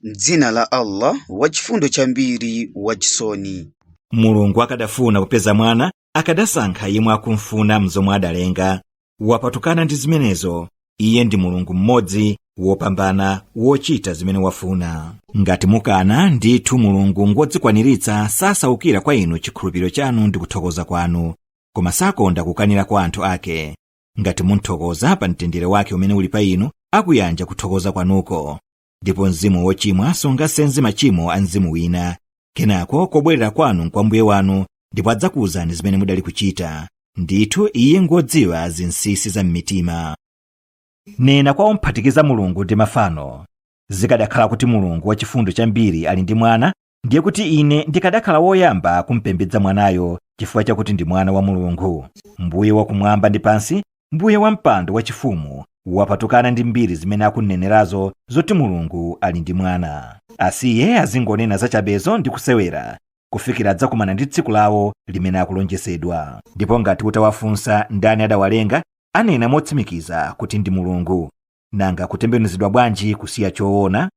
M'dzina la Allah, wachifundo chambiri, wachisoni. Mulungu akadafuna kupeza mwana, akadasankha yemwe akumfuna mzomwe adalenga. Wapatukana ndi zimenezo. Iye ndi Mulungu mmodzi wopambana, wochita zimene wafuna. Ngati mukana, ndithu Mulungu ngodzikwaniritsa, sasaukira kwa inu chikhulupiriro chanu ndi kuthokoza kwanu, koma sakonda kukanira kwa anthu ake. Ngati munthokoza pa mtendere wake umene uli pa inu, akuyanja kuthokoza kwanuko. Ndipo mzimu wochimwa sungasenze machimo a mzimu wina. Kenako kobwerera kwanu nkwa Mbuye wanu, ndipo adzakuwuzani zimene mudali kuchita. Ndithu iye ngodziwa zinsinsi za m'mitima. Nena kwa omphatikiza Mulungu ndi mafano, zikadakhala kuti Mulungu wachifundo chambiri ali ndi mwana, ndiye kuti ine ndikadakhala woyamba kumpembedza mwanayo, chifukwa chakuti ndi mwana wa Mulungu. Mbuye wakumwamba ndi pansi, Mbuye wa mpando wachifumu, wapatukana ndi mbiri zimene akunenerazo zoti Mulungu ali ndi mwana. Asiye azingonena zachabezo ndi kusewera, kufikira adzakumana ndi tsiku lawo limene akulonjezedwa. Ndipo ngati utawafunsa ndani adawalenga, anena motsimikiza kuti ndi Mulungu. Nanga kutembenuzidwa bwanji kusiya choona?